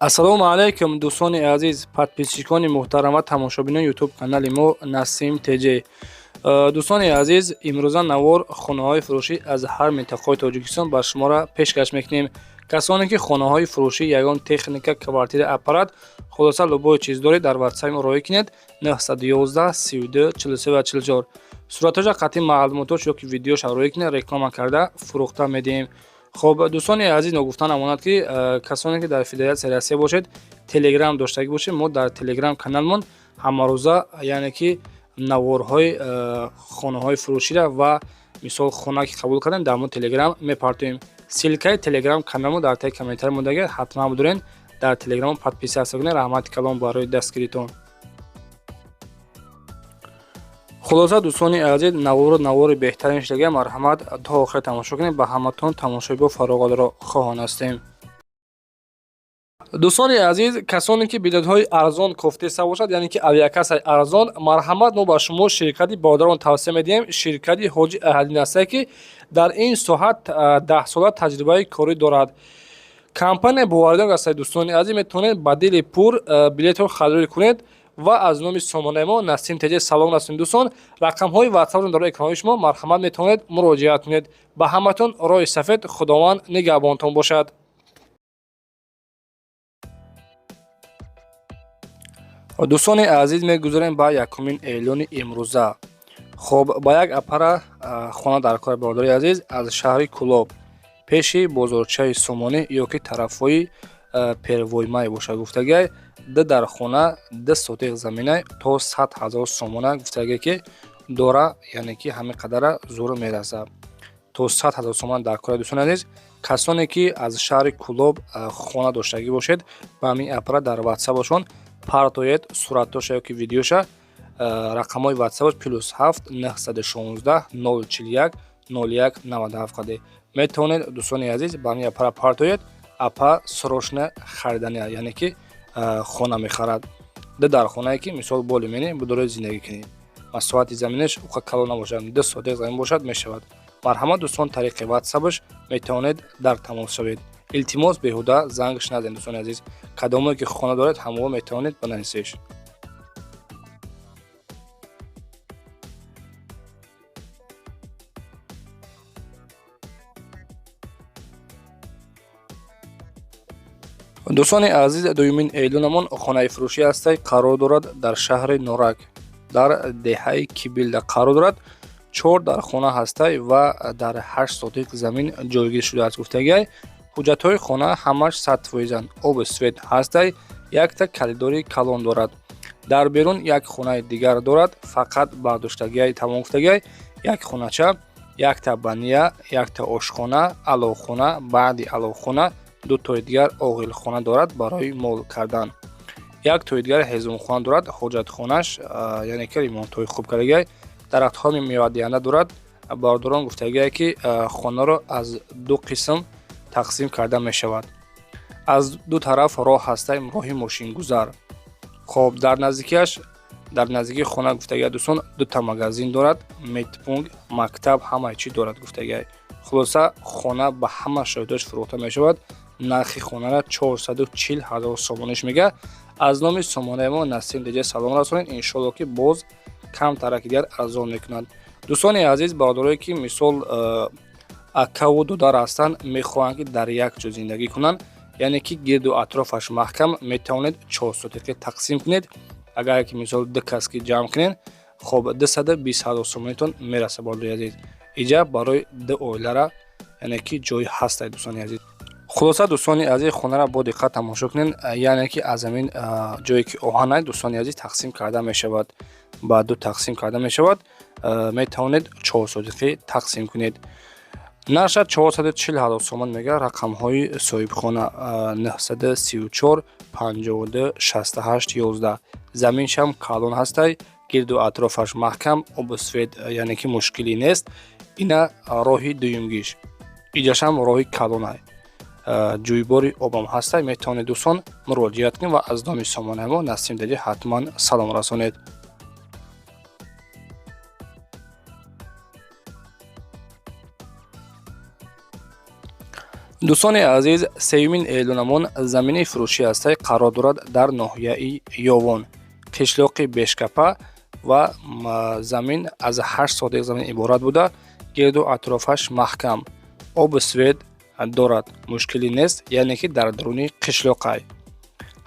Ассалому алайкум, дӯстони азиз, подписчикони муҳтарам ва тамошобинони ютуб канали мо Насим ТЖ. Дӯстони азиз, имрӯза навор хонаҳои фурӯшӣ аз ҳар минтақаи Тоҷикистон ба шуморо пешкаш мекунем. Касоне ки хонаҳои фурӯшӣ, ягон техника, квартира, аппарат, хулоса, любой чиз доред, дар ватсапи мо роҳӣ кунед: 911 32 43 ва 44. Суратҳоша қатъи маълумотош ёки видеоша роҳӣ кунед, реклама карда фурӯхта медиҳем. Хоб, дӯстони азиз, ногуфта намонад, ки касоне ки дар Федератсияи Россия бошед, телеграм доштагӣ бошед, мо дар телеграм каналмон ҳамарӯза, яъне ки наворҳои хонаҳои фурӯшира ва мисол хона ки қабул кардем, дар мо телеграм мепартоем. Ссылкаи телеграм каналмо дар таи комментарий мондага, ҳатман бидорен, дар телеграм подписаться кунед. Раҳмати калом барои дастгиритон. Хулоса, дӯстони азиз, навору навори беҳтарин шудага, марҳамат, то охир тамошо кунед. Ба ҳаматон тамошои бо фароғатро хоҳон ҳастем. Дӯстони азиз, касоне ки билетҳои арзон кофтеста бошад, яъне ки авиакассаи арзон, марҳамат, мо ба шумо ширкати Бодарон тавсия медиҳем. Ширкати Ҳоҷи Аҳалдин ҳастае, ки дар ин соҳа 10сола таҷрибаи корӣ дорад. Компания боваридор ҳастад. Дӯстони азиз, метавонед ба дили пур билетро харидорӣ кунед ва аз номи сомонаи мо Насим ТЖ салом расонед. Дӯстон, рақамҳои ватсапро дар экранҳои шумо, марҳамат, метавонед муроҷиат кунед. Ба ҳаматон роҳи сафед, Худованд нигаҳбонтон бошад. Дӯстони азиз, мегузарем ба якумин эълони имрӯза. Хоб, ба як апара хона дар кори, бародари азиз, аз шаҳри Кулоб, пеши бозорчаи Сомонӣ ё ки тарафҳои Первои Май бошад, гуфтагиай. Ду дар хона, 2 сотиқ замина, то 100 000 сомона гуфтагие, ки дора, яъне ки ҳамин қадара зур мерасад, то 100 000 сомона дар кори. Дӯстони азиз, касоне ки аз шаҳри Кулоб хона доштагӣ бошед, ба ҳамин апара дар ватсапашон партоед суратоша ёки видеоша. Рақамҳои ватсапаш +7 916 041 01 97 қаде метавонед. Дӯстони азиз, ба ҳамин апара партоед. Апа срочно харидани, яъне ки хона мехарад. Ду дар хонае ки мисол боли мени будоред зиндагӣ кунӣ, масоҳати заминаш уқа калон набошад, 2 сотиқ замин бошад, мешавад. Марҳамат, дӯстон, тариқи ватсапаш метавонед дар тамос шавед. Илтимос, беҳуда зангш назанед. Дӯстони азиз, кадомое ки хона доред, ҳамао метавонед банависеш. Дӯстони азиз, дуюмин эълонамон хонаи фурӯшӣ ҳастай, қарор дорад дар шаҳри Норак, дар деҳаи Кибилда қарор дорад. Чор дар хона ҳастай ва дар 8 сотиқ замин ҷойгир шудааст, гуфтагиай. Ҳуҷҷатҳои хона ҳамаш 100 фоизанд, обу свет ҳастай, якта калидори калон дорад. Дар берун як хонаи дигар дорад, фақат бардоштагиай, тамом, гуфтагиай. Як хонача, якта баня, якта ошхона, аловхона, баъди аловхона дутои дигар оғилхона дорад барои мол кардан, як тои дигар ҳезумхона дорад. Ҳоҷатхонаш, яъне ки ремонтҳои хуб кардагиай, дарахтҳои мевадиҳанда дорад. Бародарон, гуфтагиай, ки хонаро аз ду қисм тақсим карда мешавад, аз ду тараф роҳ ҳастай, роҳи мошингузар. Хоб, дар наздикиаш, дар наздикии хона, гуфтагиай, дӯстон, дута магазин дорад, медпункт, мактаб, ҳамаи чӣ дорад, гуфтагиай. Хулоса, хона ба ҳама шароитош фурӯхта мешавад. Нархи хонара 440 000 сомониш мега. Аз номи сомонаи мо Насим ТЖ салом расонед, иншоалло ки боз камтараки дигар арзон мекунанд. Дӯстони азиз, бародарое ки мисол акаву дудар ҳастанд, мехоҳанд ки дар як ҷо зиндагӣ кунанд, яъне ки гирду атрофаш маҳкам, метавонед 4 сотиқӣ тақсим кунед. Агар ки мисол ду кас ки ҷамъ кунед, хоб, 220 000 сомонитон мерасад. Бародари азиз, иҷа барои ду оилара, яъне ки ҷой ҳастай. Дӯстони азиз, хулоса, дӯстони азиз, хонаро бо диққат тамошо кунед. Яъне ки аз ҳамин ҷое ки оҳанай, дӯстони азиз, тақсим карда мешавад, ба ду тақсим карда мешавад, метавонед 4 сотиқӣ тақсим кунед. Нархша 440 000 сомон мега. Рақамҳои соҳибхона 934 52 68 11. Заминшам калон ҳастай, гирду атрофаш маҳкам, обу свет, яъне ки мушкилӣ нест. Ина роҳи дуюмгиш, иҷашам роҳи калонай, ҷӯйбори обам ҳастай. Метавонед, дӯстон, муроҷиат кунед ва аз номи сомонаи мо Насим ТЖ ҳатман салом расонед. Дӯстони азиз, сеюмин эълонамон замини фурӯшӣ ҳастай, қарор дорад дар ноҳияи Ёвон, қишлоқи Бешкапа ва замин аз 8 сотих замин иборат буда, гирду атрофаш маҳкам, обу свет дорад, мушкилӣ нест, яъне ки дар даруни қишлоқай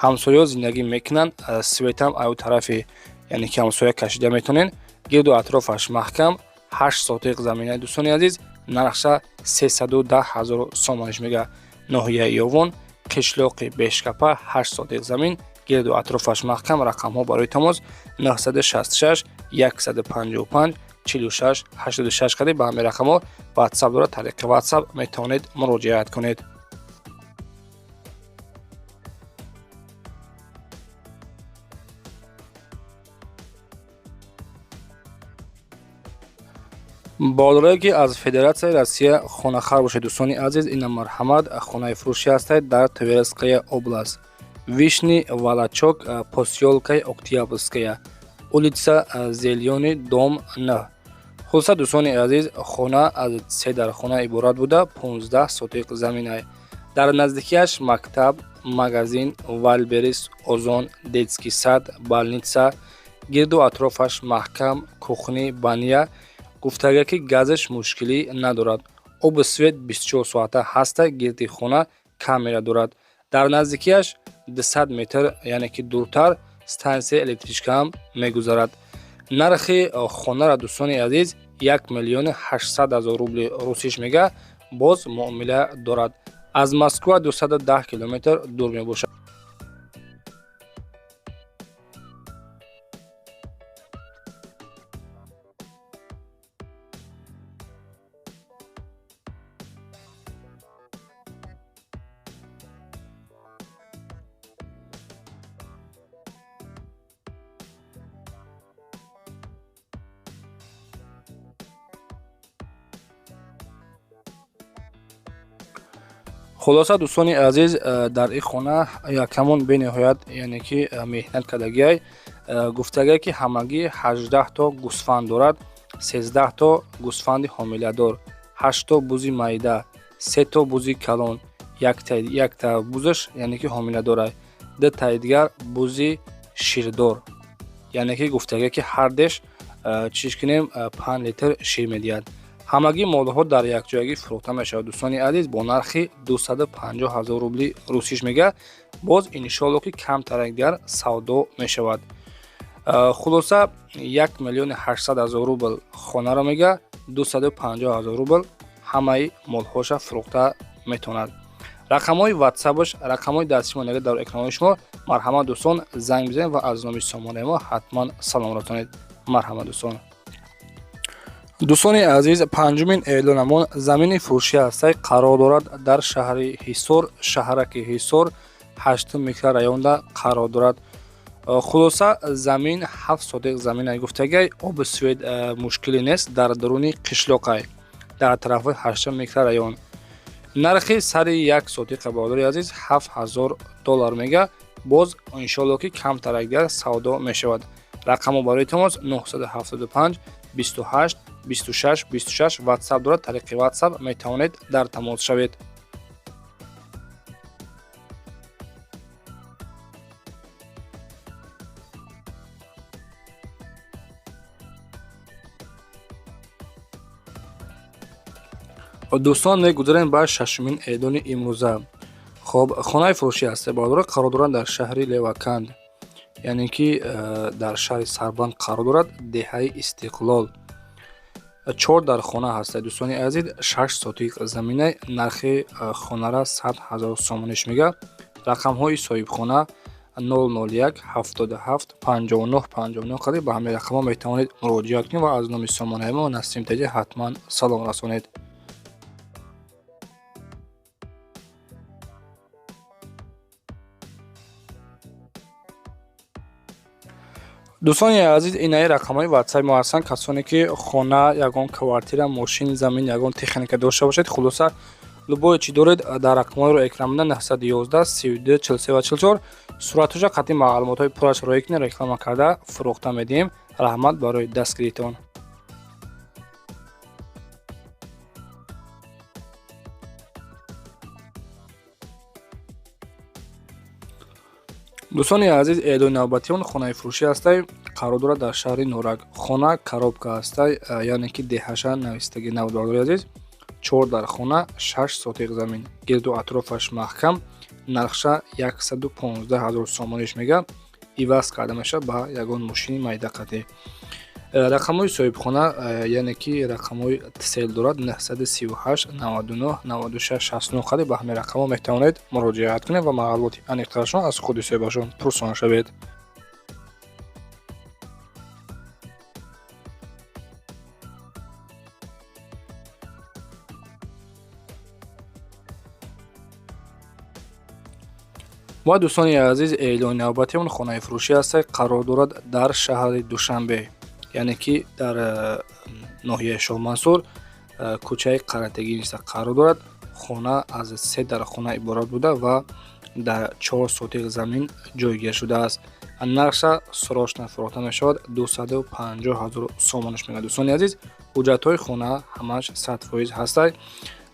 ҳамсояҳо зиндагӣ мекунанд, светам аю тарафи, яъне ки ҳамсоя кашида метавонед. Гирду атрофаш маҳкам, 8 сотих заминаи, дӯстони азиз, нархша 310 000 сомониш мега. Ноҳияи Ёвон, қишлоқи Бешкапа, 8 сотих замин, гирду атрофаш маҳкам. Рақамҳо барои тамос 966 155 46 86 кардед, ба ҳамин рақамҳо Ватсап дорад, тариқи Ватсап метавонед муроҷиат кунед. Болорое ки аз Федератсияи Россия хонахар бошед, дӯстони азиз, ина марҳамат, хонаи фурӯшӣ ҳастед дар Тверская область, Вышний Волочок, посёлкаи Октябрьская, улица Зелёный, дом 9. Хулоса, дӯстони азиз, хона аз се дархона иборат буда, 15 сотиқ заминай. Дар наздикиаш мактаб, магазин Вайлдберриз, Озон, детский сад, больница, гирду атрофаш маҳкам, кухня, баня. Гуфтага ки газаш мушкилӣ надорад, обу свет 24 соата ҳаста, гирди хона камера дорад. Дар наздикиаш 200 метр, яъне ки дуртар, стансияи электричкаам мегузарад. Нархи хонара, дӯстони азиз, 1 800 000 рубли русиш мега, боз муомила дорад. Аз Москва 210 километр дур мебошад. Хулоса, дӯстони азиз, дар ин хона якамон бениҳоят, яъне ки меҳнат кардагиай. Гуфтагиай ки ҳамагӣ 18 то гӯсфанд дорад, 13 то гӯсфанди ҳомиладор, ҳашт то бузи майда, се то бузи калон, якта бузаш, яъне ки ҳомиладорай, дутаи дигар бузи ширдор. Яъне ки гуфтагиай ки ҳардеш чиш кунем, 5 литр шир медиҳад. Ҳамагӣ молҳо дар якҷоягӣ фурӯхта мешавад, дӯстони азиз, бо нархи 250 ҳазор рубли русиш мега, боз иншоалло ки камтарак дигар савдо мешавад. Хулоса, 1 800 000 рубл хонаро мега, 250 ҳазор рубл ҳамаи молҳоша фурӯхта метавонад. Рақамҳои ватсапаш, рақамҳои дасти шумо нега дар экранҳои шумо. Марҳамат, дӯстон, занг бизанед ва аз номи сомонаи мо ҳатман салом расонед. Марҳамат, дӯстон. Дӯстони азиз, панҷумин эълонамон замини фурӯшӣ ҳастай, қарор дорад дар шаҳри Ҳисор, шаҳраки Ҳисор, ҳаштум микрорайонда қарор дорад. Хулоса, замин 7 сотих заминай, гуфтагиай, обу свет мушкиле нест, дар даруни қишлоқай, дар тарафҳои ҳаштум микрорайон. Нархи сари 1 сотиқа, бародари азиз, 7000 доллар мега, боз иншоалло ки камтарак дигар савдо мешавад. Рақамҳо барои тамос 975 28 26 26, Ватсап дорад, тариқи Ватсап метавонед дар тамос шавед. Дӯстон, мегузарем ба шашумин эълони имрӯза. Хоб, хонаи фурӯшӣ ҳаст, бародаро, қарор дорад дар шаҳри Леваканд, яъне ки дар шаҳри Сарбанд қарор дорад, деҳаи Истиқлол. Чор дар хона ҳастад, дӯстони азиз, 6 сотик замина. Нархи хонара 100 000 сомониш мега. Рақамҳои соҳибхона 001 77 59 59 қадр, ба ҳамин рақамҳо метавонед муроҷиат кунед ва аз номи сомонаи мо Насим Таҷи ҳатман салом расонед. Дӯстони азиз, инаи рақамҳои Ватсаи мо ҳастанд. Касоне ки хона, ягон квартира, мошин, замин, ягон техника дошта бошед, хулоса, любое чӣ доред, дар рақамҳоро экран мебинед: 911 32 43 ва 44. Суратҳоша қатъи маълумотҳои пурраш роӣ кунед, реклама карда фурӯхта медиҳем. Раҳмат барои дастгиритон. Дӯстони азиз, эълони навбатион хонаи фурӯшӣ ҳастай, қарор дорад дар шаҳри Норак. Хона коробка ҳастай, яъне ки деҳаша навистагӣ набуд, бародари азиз. 4 дар хона, 6 сотиқ замин, гирду атрофаш маҳкам, нархша 115 000 сомониш мега, иваз карда мешавад ба ягон мошини майда қатӣ. Рақамҳои соҳибхона, яъне ки рақамҳои тсел дорад 938 99 96 69 қади. Ба ҳамин рақамҳо метавонед муроҷиат кунед ва маълумоти аниқтарашон аз худи соҳибашон пурсон шавед. Ва дӯстони азиз, эълони навбатион хонаи фурӯшӣ ҳаст, қарор дорад дар шаҳри Душанбе, яъне ки дар ноҳияи Шоҳмансур, кӯчаи Қаратегинста қарор дорад. Хона аз 3 дар хона иборат буда ва дар 4 сотиқ замин ҷойгир шудааст. Нархша срочно фурӯхта мешавад, 250 000 сомонаш мегӯяд. Дӯстони азиз, ҳуҷҷатҳои хона ҳамаш 100% ҳастанд.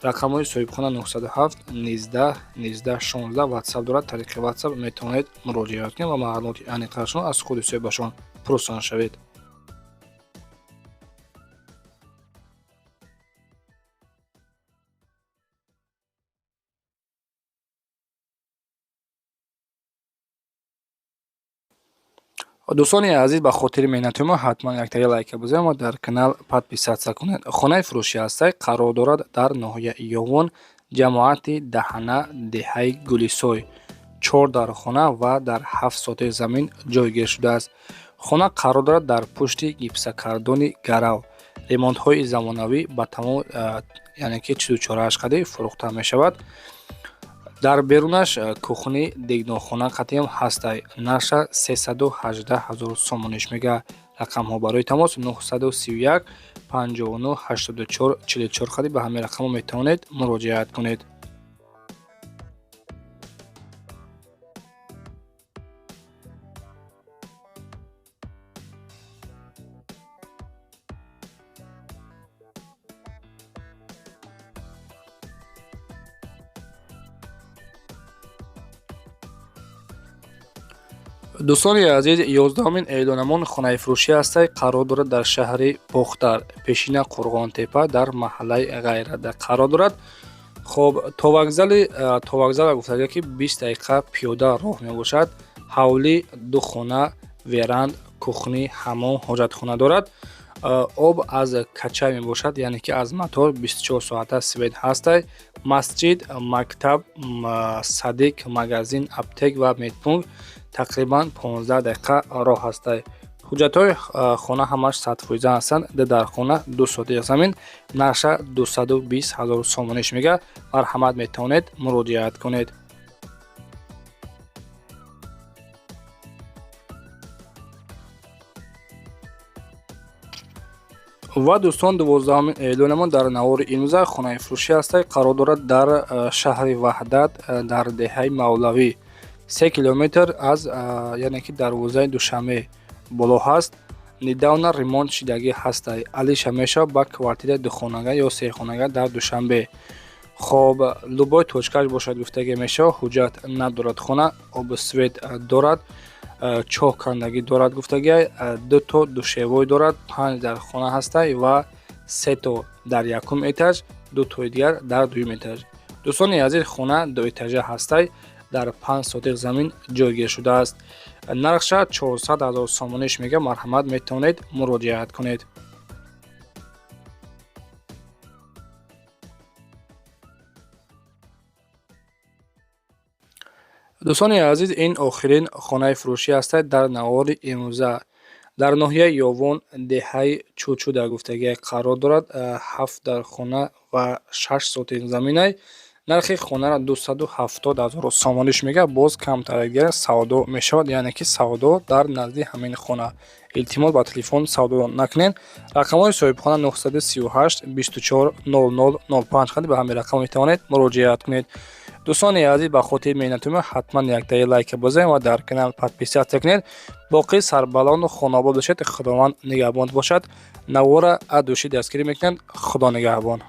Рақамҳои соҳибхона 907 19 19 16 WhatsApp дорад. Тариқи WhatsApp метавонед муроҷиат кунед ва маълумоти аниқтарашон аз худи соҳибашон пурсон шавед. Дӯстони азиз, ба хотири меҳнати мо ҳатман яктаи лайка бизанед ва дар канал подписаться кунед. Хонаи фурӯшӣ ҳастай, қарор дорад дар ноҳияи Ёвон, ҷамоати Даҳана, деҳаи Гулисой. 4 дар хона ва дар 7 сотиқ замин ҷойгир шудааст. Хона қарор дорад дар пушти гипсакардони гарав. Ремонтҳои замонавӣ ба тамом, яъне ки чизу чорааш қади фурӯхта мешавад. Дар берунаш кухни дегдонхона қатиам ҳастай. Нархша 318 000 сомониш мега. Рақамҳо барои тамос 931 59 84 44 қади. Ба ҳамин рақамҳо метавонед муроҷиат кунед. Дӯстони азиз, 11-умин эълонамон хонаи фурӯшӣ ҳастай, қарор дорад дар шаҳри Бохтар, пешина Қурғонтепа, дар маҳаллаи Ғайрада қарор дорад. Хоб, то вокзала гуфтага ки 20 дақиқа пиёда роҳ мебошад. Ҳавлӣ, ду хона, веранд, кухни, ҳамом, ҳоҷатхона дорад. Об аз качай мебошад, яъне ки аз мотор 24 соата свет ҳастай. Масҷид, мактаб, садик, магазин, аптек ва медпункт тақрибан 15 дақиқа роҳ ҳастай. Ҳуҷҷатҳои хона ҳамаш 100% ҳастанд. 2 дар хона, 2 сотиқ замин, нархша 220 000 сомониш мега. Марҳамат, метавонед муроҷиат кунед. Ва дӯстон, 12-умин эълонамон дар навори имрӯза хонаи фурӯшӣ ҳастай, қарор дорад дар шаҳри Ваҳдат, дар деҳаи Мавлавӣ, 3 километр аз, яъне ки дарвозаи Душанбе боло ҳаст. Недавно ремонт шидагӣ ҳастай. Алиша мешавад ба квартираи духонага ё сехонага дар Душанбе. Хоб, любой точкаш бошад гуфтагӣ мешавад, ҳуҷҷат надорад хона, обу свет дорад, чоҳ кандагӣ дорад гуфтагӣ, 2 то душевой дорад, 5 дар хона ҳастай ва 3 то дар якум этаж, 2 тои дигар дар дуюм этаж. Дӯстони азиз, хона дуэтажа ҳастай, дар 5 сотиқ замин ҷойгир шудааст. Нархша 400 000 сомониш мега. Марҳамат, метавонед муроҷиат кунед. Дӯстони азиз, ин охирин хонаи фурӯшӣ ҳастад дар навори имрӯза. Дар ноҳияи Ёвон, деҳаи Чучуда гуфтагие қарор дорад, 7 дар хона ва 6 сотиқ заминай. Нархи хонаро 270 000 сомониш мега, боз камтар савдо мешавад, яъне ки савдо дар назди ҳамин хона. Илтимос, ба телефон савдо накунед. Рақамҳои соҳибхона 938 24 00 05 қади. Ба ҳамин рақам метавонед муроҷиат кунед. Дӯстони азиз, ба хотири меҳнати мо ҳатман яктаи лайка бизанед ва дар канал подписаться кунед. Боқӣ сарбаланду хонобод бошед, Худованд нигаҳбон бошад. Навора аз души дастгирӣ мекунанд. Худо нигаҳбон.